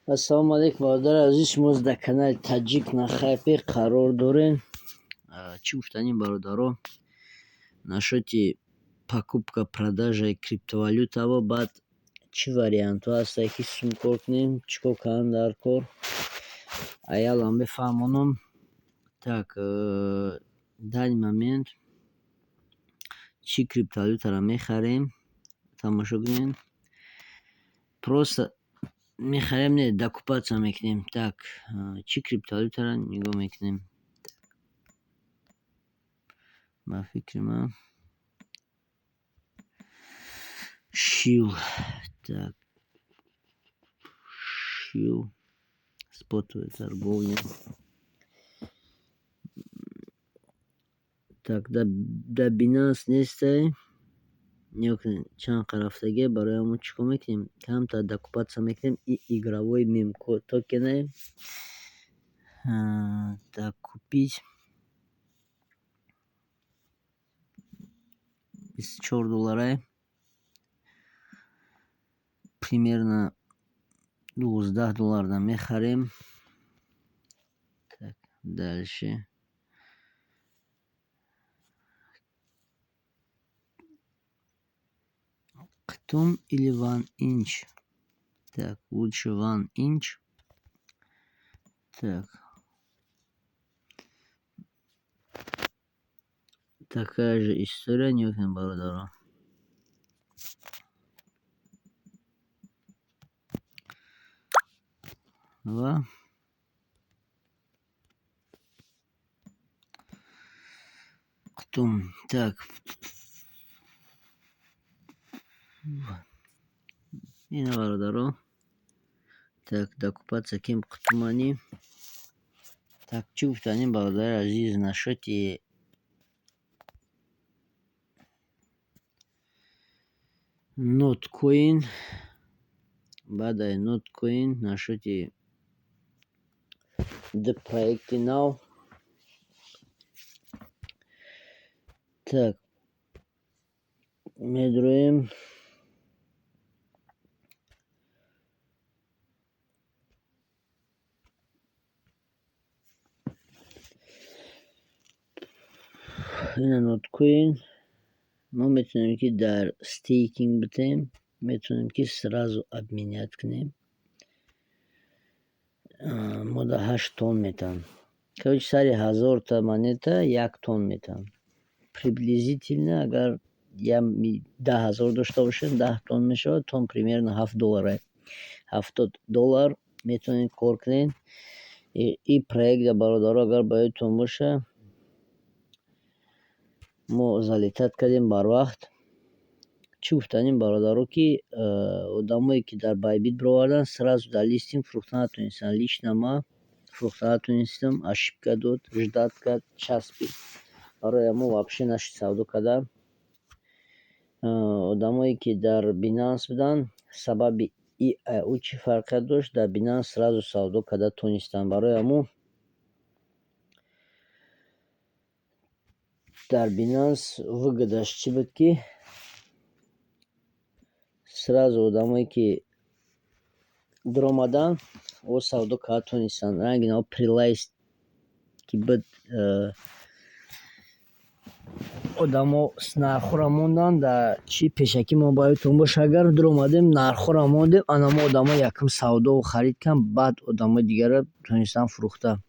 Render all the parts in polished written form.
Ассалому алайкум, бародари азиз, шумо дар канали Таҷик на хайпе қарор дорем. Чӣ гуфтанем, бародаро, насчёти покупка продажаи криптовалютаво, баъд чӣ вариантҳо ҳастае, ки сум кор кунем, чӣ кор кардан дар кор, аялам бифаҳмонам. Так, данный момент чӣ криптовалютаро мехарем, тамошо кунед. Просто мехарем не, докупаться мекунем. Так, чӣ криптовалютаро нигоҳ мекунем? Ба фикри ман, Шил. Так, Шил, спотовая торговля. Так, дар Binance нестай. Нигоҳ кунед, чанд қа рафтагия. Барои ҳамон чӣ кор мекунем? Камтар докупаться мекунем и игровой мем токене. Так, купить 24 долларай. Примерно 12 долларда мехарем. Так, дальше. Qtum или OneInch? Так, лучше OneInch. Так. Такая же история, нигоҳ кунед, бародаро. Ва Qtum. Так. Ина, бародаро. Так, докупаться кем Qtumани. Так, чӣ гуфтанем, бародари азиз, насчёти Ноткоин, баъд ай Ноткоин насчёти ду проекти нав. Так, медроем. Ина Ноткоин мо метавонем, ки дар стейкинг битем, метавонем, ки сразу обменять кунем. Мо да 8 тон метаҳанд. Короче, сари 1000-та монета 1 тон метаҳанд. Приблизительно, агар 10 000 дошта бошем, 10 тон мешавад, тон примерно 7 долларае. 70 доллар метавонед кор кунед. И проекта, бародаро, агар ба ёдтон боша, мо залетать кардем барвақт. Чӣ гуфтанем, бародаро, ки одамое, ки дар Байбит бироварданд, сразу дар листинг фурӯхта натонистанд. Лично ман фурӯхта натонистам, ошибка дод, ждать кард, часпид. Барои ҳамон вообще нашуд савдо кардан. Одамое, ки дар Binance буданд, сабаби и ӯ чӣ фарқият дошт, дар Binance сразу савдо карда тонистанд. Барои ҳамон дар Binance выгодаш чӣ буд, ки сразу одамое, ки дуромаданд, о савдо карда тонистанд. Ранги наво прилайс ки буд, одамо нархҳоро монданд дар чӣ пешакӣ. Мо, ба ёдтон боша, агар дуромадем, нархҳоро мондем, ана мо одамо якум савдову харид карданд, баъд одамои дигарро тонистанд фурӯхта.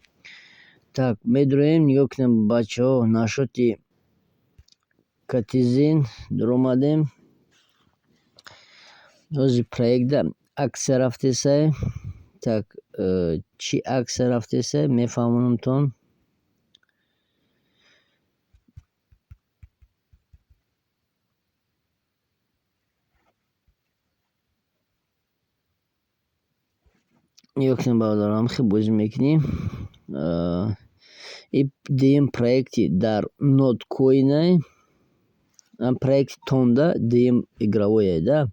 Так, медроем, нигоҳ кунем, бачаҳо, насчёти Катизин дуромадем. Ҳозир проектда акция рафтесай. Так, чӣ акция рафтесай, мефаҳмонамтон. Нигоҳ кунед, бародаро, ҳамхел бозӣ мекунӣ. И дуюм проекти дар Ноткоинай, проекти Тонда дуюм игровойай да.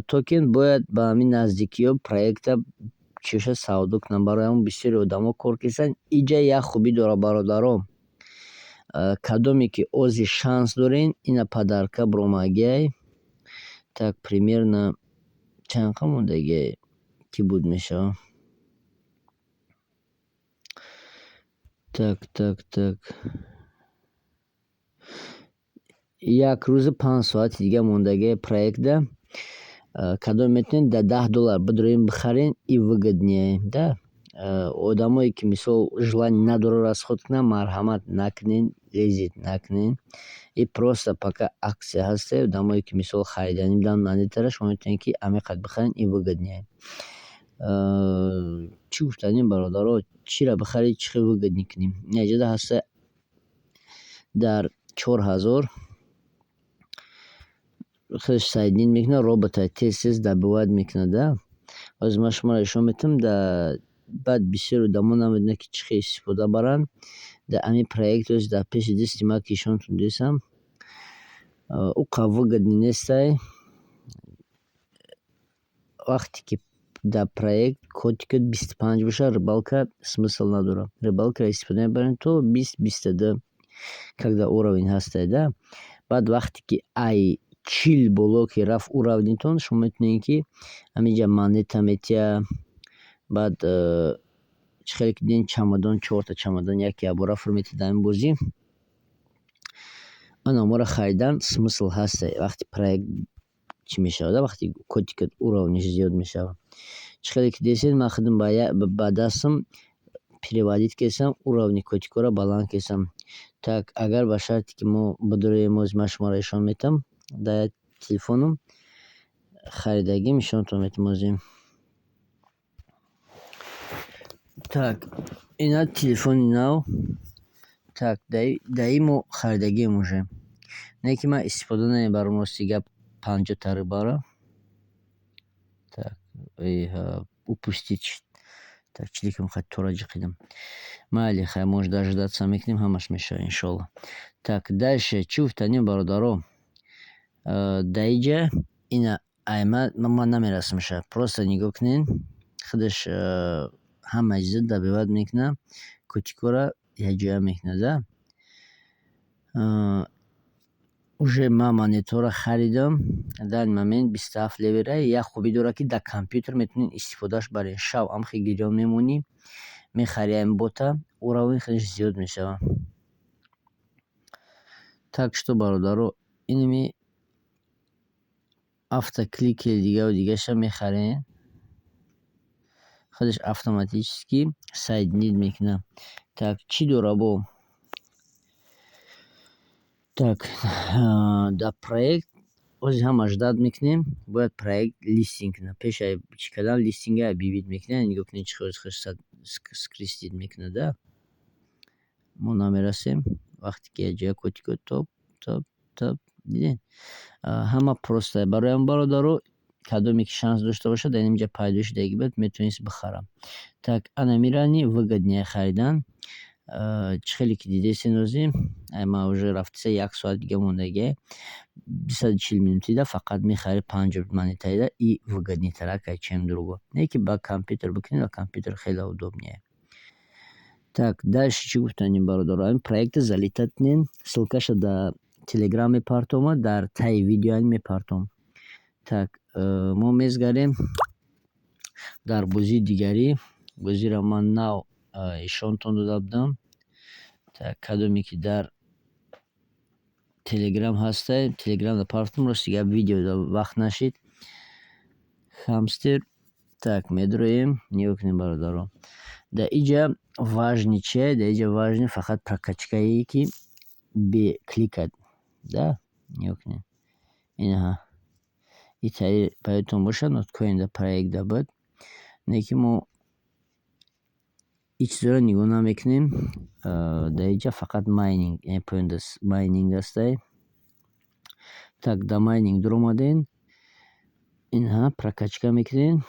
Токен бояд ба ҳамин наздикиҳо проекта чиша савдо кунанд. Барои ҳамон бисёри одамо кор карданд. Иҷа як хубӣ дорад, бародаро. Кадоме ки ози шанс дорен, ина подарка биромагиай. Так, примерно чанд қа мондагиай? Кӣ буд мешавад? Так, так, так. Як рӯзу 5 соати дига мондагиа проектда. Кадом метавонед дар 10 доллар бидроен, бихарен, и выгоднее да. Одамое ки, мисол, желание надоранд расход кунанд, марҳамат, накунен, лезить накунен. И просто пока акция ҳасте. Одамое ки, мисол, хариданӣ буданд монетаро, шумо метавонед, ки амиқат бихарен, и выгоднее. Чӣ гуфтанем, бародаро, чиро бихарӣ, чӣ хел выгодный кунем? Инаҷода ҳаста дар 4000, хеле соединить мекунад, робота тез тез добывать мекунад да. Ҳозир ман шуморо нишон медиҳам. Баъд бисёр одамо намедонанд, ки чӣ хел истифода баранд дар ҳамин проект. Ҳозир дар пеши дасти ман ки нишонтон дестам, уқа выгодный нестай. Вақте ки дар проект котикат 25 бошад, рыбалка смысл надорад. Рыбалкаро истифода мебарем то 20, 22, когда уровень ҳастай да. Баъд вақте ки ай 40 боло ки рафт уровнитон, шумо метавонед, ки ҳаминҷа монета метиҳад. Баъд чӣ хеле ки дидем, чамадон, чорта чамадон як якбора фур метиҳад дар ҳамин бозӣ. Ана харидан смысл ҳастай, вақте проект чӣ мешавад, вақте котикат уровниш зиёд мешавад. Чӣ хеле ки дидесед, ман худам ба дастам переводить кардам, уровни котикҳоро баланд кардам. Так, агар ба шарте ки мо бидороем, ҳозир ман шуморо нишон медиҳам дар телефонам харидагим, нишонтон медиҳам ҳозир. Так, ина телефони нав. Так, дар ин мо харидагием уже. Не ки ман истифода намебарам, рости гап, 50-та рыбаро. Так, упустить. Так, чиликам хай тора ҷиқидам. Майли, хай, может, дождаться мекунем, ҳамаш мешавад, иншоалло. Так, дальше чӣ гуфтанем, бародаро? Дар инҷа ина ай ман намерасамша. Просто нигоҳ кунед, худаш ҳамаи чизо добивать мекунад, котикҳоро якҷоя мекунад да. Уже ман монетаҳоро харидам, данный момент 27 левера. Як хубӣ дорад, ки дар компютер метавонед истифодааш баред. Шав амхел гирён мемонӣ, мехарӣ ҳамин бота, уровни хелеш зиёд мешавад. Так что, бародаро, инами автокликери дигаву дигаша мехарем, худаш автоматически соединить мекунад. Так, чӣ дора бо? Так, дар проект ҳозир ҳама ждать мекунем, бояд проект листинг кунад. Пеш аз чӣ кардан листинга объявить мекунад. Нигоҳ кунед, чӣ хел скрестить мекунад да. Мо намерасем, вақте ки якҷоя котикҳо топ, топ, топ, дидед? Ҳама просто. Барои ҳамин, бародаро, кадоме ки шанс дошта бошад, дар инҷа пайдо шудагӣ буд, метавонист бихарад. Так, ана мирани выгоднее харидан. Чӣ хеле ки дидесен, ҳозир ман уже рафтиса, як соат дига мондагиа, 240 минутида фақат мехарӣ панҷ монетаида, и выгоднейтарак, чем другой. Не ки ба компютер бикунед, ба компютер хеле удобнее. Так, дальше чӣ гуфтанем, бародаро? Ҳамин проектро залетать кунед, ссылкаша дар телеграм мепартомад, дар таи видеоам мепартом. Так, мо мезгарем дар бозии дигарӣ. Бозиро ман нав ишонтон дода будам. Так, кадоме ки дар телеграм ҳастай, телеграмда партом, рости гап, видео вақт нашид. Хамстер. Так, медроем, нигоҳ кунед, бародаро. Дар инҷа важный чие? Дар инҷа важный фақат прокачкае, ки бе кликат да, нигоҳ кунед. Инаҳа. Итаи ба ёдтон бошад, ноткоин дар проектда буд. Не ки мо ҳеҷ чизеро нигоҳ намекунем. Дар инҷа фақат майнинг, яъне поёнда майнинг ҳастай. Так, дар майнинг дуромадем. Инаҳа прокачка мекунем.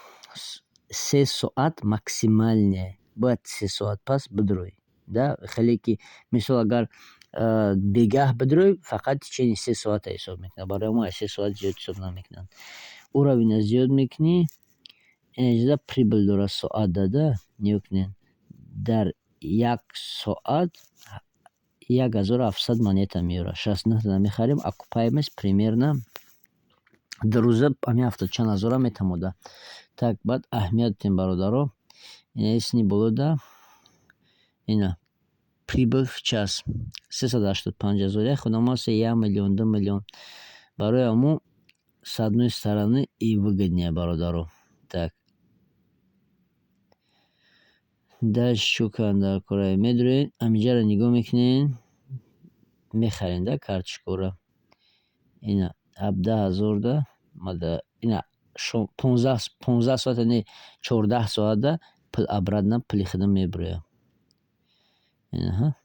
3 соат максимальное. Бояд 3 соат пас бидурӯй. Да, хеле ки, мисол, агар бегаҳ бидурӯй, фақат течение 3 соата ҳисоб мекунад. Барои мо аз 3 соат зиёд ҳисоб намекунанд. Уровеньа зиёд мекунӣ, инҷода прибыль дорад соатда да, нигоҳ кунед. Дар як соат 1700 монета меорад. 69-та мехарем, окупаемость примерно 2 рӯза ҳамин ҳафтоду чанд ҳазорам метавонад. Так, баъд аҳамият додем, бародаро, инаи сини болода, ина прибыль в час 385 000. Як одамо ҳаста, 1 миллион, 2 миллион. Барои ҳамун, с одной стороны, и выгоднее, бародаро. Так, дальше чӣ кардам дар кора? Медуроед, ҳаминҷаро нигоҳ мекунед, мехарем да карточкаҳоро. Ина 17 000-да ина 15 соата, не, 14 соатда пул обратно пули худам мебирояд. Инаҳа.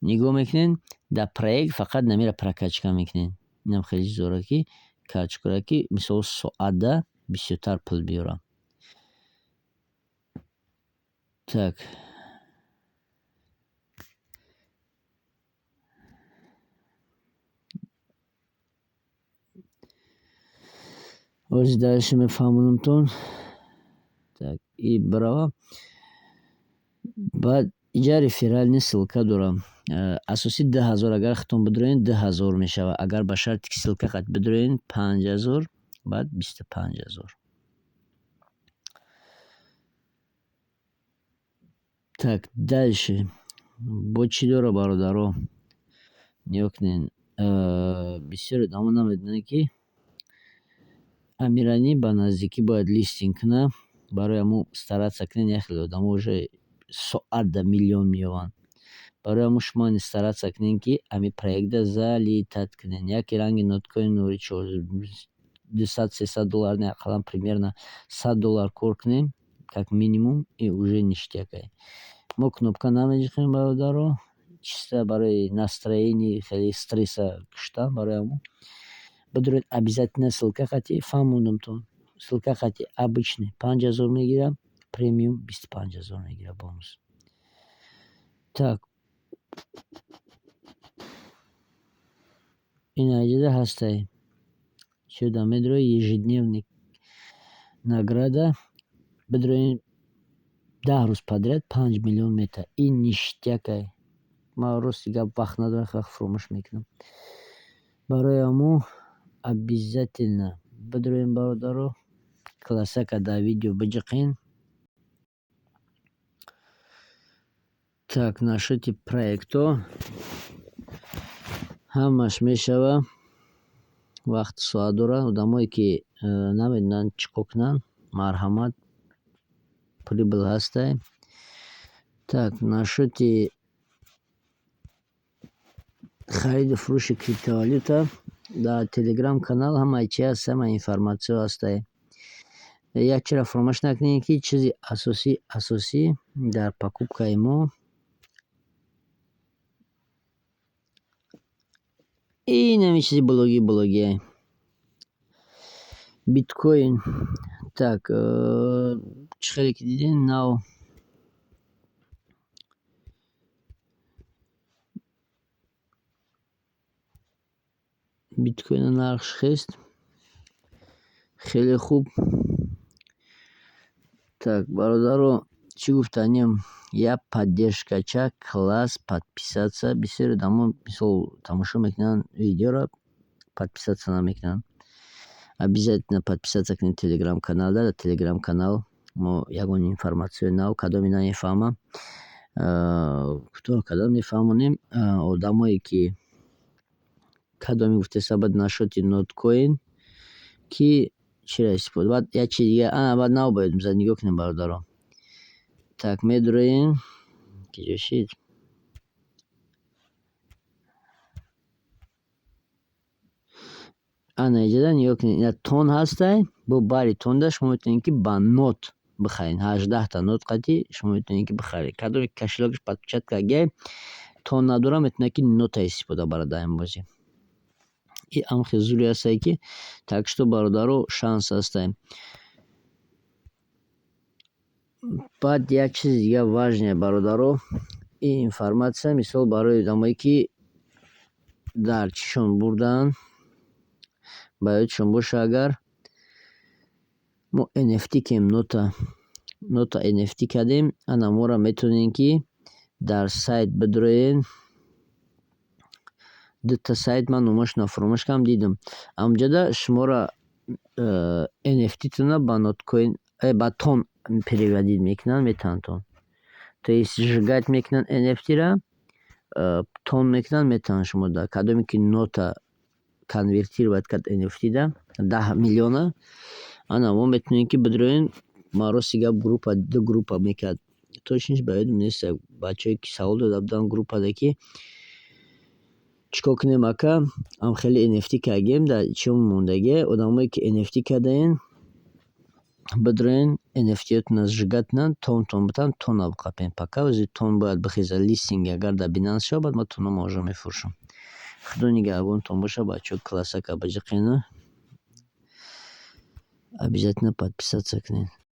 Нигоҳ мекунед, дар проект фақат намира прокачка мекунед. Инам хеле чиз дорад, ки карточкаҳое, ки мисол соатда бисёртар пул биёрад. Так. Ҳози дальше мефаҳмонамтон. Так, и бирава. Баъд инҷа реферальный ссылка дорам. Асосӣ 2000, агар худтон бидуроед, 2000 мешавад. Агар ба шарте ки ссылка қат бидуроед, 5000, баъд 25 000. Так, дальше бо чӣ дорад, бародаро? Нигоҳ кунед, бисёре одамо намедонанд, ки Амиранӣ ба наздикӣ бояд листинг кунад. Барои ҳамун стараться кунед. Як хеле одамо уже соатда миллион меёбанд. Барои ҳамун шумо стараться кунед, ки ҳамин проектда залетать кунед. Яке ранги ноткоин 200, 300 доллар, не, ақаллан примерно 100 доллар кор кунем как минимум, и уже ништяк ай. Мо кнопка намеҷиқем, бародаро, чисто барои настроение, хеле стресса куштан. Барои ҳамун бидуред обязательно ссылка қати. Фаҳмондамтон, ссылка қати обычный 5000 мегирад, премиум 25 000 мегирад бонус. Так, ина иҷода ҳастай чида медурои ежедневный награда, бидурои 10 рӯз подряд 5 миллион метаҳад. Ин ништяк ай. Ман, рости гап, вақт надорам, хеле вақт фуромӯш мекунам. Барои ҳамун обязательно бидуроем, бародаро, классака дар видео биҷиқен. Так, насчёти проектҳо ҳамаш мешава, вақту соат дорад. Одамое ки намедонанд чӣ кор кунанд, марҳамат, прибыль ҳастай. Так, насчёти хариду фурӯши криптовалюта дар телеграм канал ҳамаи чи ҳаст, ҳамаи информатсияҳо ҳастай. Як чизро фаромӯш накунед, ки чизи асосӣ дар покупкаи мо инами чизи блогӣ биткоин. Так, чӣ хеле ки дидем, нав биткоина нархш хест, хеле хуб. Так, бародаро, чӣ гуфтаниям: як поддержкача, класс, подписаться. Бисёри одамо мисол тамошо мекунанд видеоро, подписаться намекунанд. Обязательно подписаться кунед телеграм каналда. Дар телеграм канал мо ягон информатсияи нав, кадоме намефаҳмам, кӯтоҳ карда мефаҳмонем. Одамое ки кадоме гуфтеста буд насчёти ноткоин, ки чиро истифода, баъд як чизи дига, баъд нав бояд мизад. Нигоҳ кунед, бародаро. Так, медуроем, киҷо шид? Ана иҷода нигоҳ кунед, ина тон ҳастай. Бо бари тонда шумо метавонед, ки ба нот бихаред. 18-та нот қатӣ шумо метавонед, ки бихаред. Кадоме ки кошелёкаш подключать кардагиай, тон надорад, метавонад, ки нота истифода барад дар ин бозӣ. И ам хел зуре ҳастае, ки так что, бародаро, шанс ҳастай. Баъд як чизи дига важное, бародаро, ин информатсия мисол барои одамое ки дар чишон бурдаанд, ба ёдшон боша, агар мо NFT кем, нота NFT кардем, ана моро метавонем, ки дар сайт бидуроем. Дута сайт ман номашонро фаромӯш кардам, дидам. Амҷода шуморо NFT-тона ба ноткоин, ба тон переводить мекунанд, метавонанд. То есть сжигать мекунанд NFT-ра, тон мекунанд, метавонанд шумо. Кадоме ки нота конвертировать кард NFT-да 10 миллиона, ана мо метавонем, ки бидроем. Ман, рости гап, группа, ду группа мекард, точныйш ба ёдам нест. Бачаҳое ки савол дода буданд группада, ки чӣ кор кунем, ака, ам хеле NFT кардем, дар чиён мондагӣ. Одамое ки NFT кардаен, бидроен, NFT-ётонро сжигать кунанд, тонтон битан, тона биқапен. Пока ози тон бояд бихезад, листинг агар дар Бинанс шавад, баъд ман тономро уже мефурӯшам. Худо нигаҳбонтон бошад, бачаҳо. Классака биҷиқену обязательно подписаться кунед.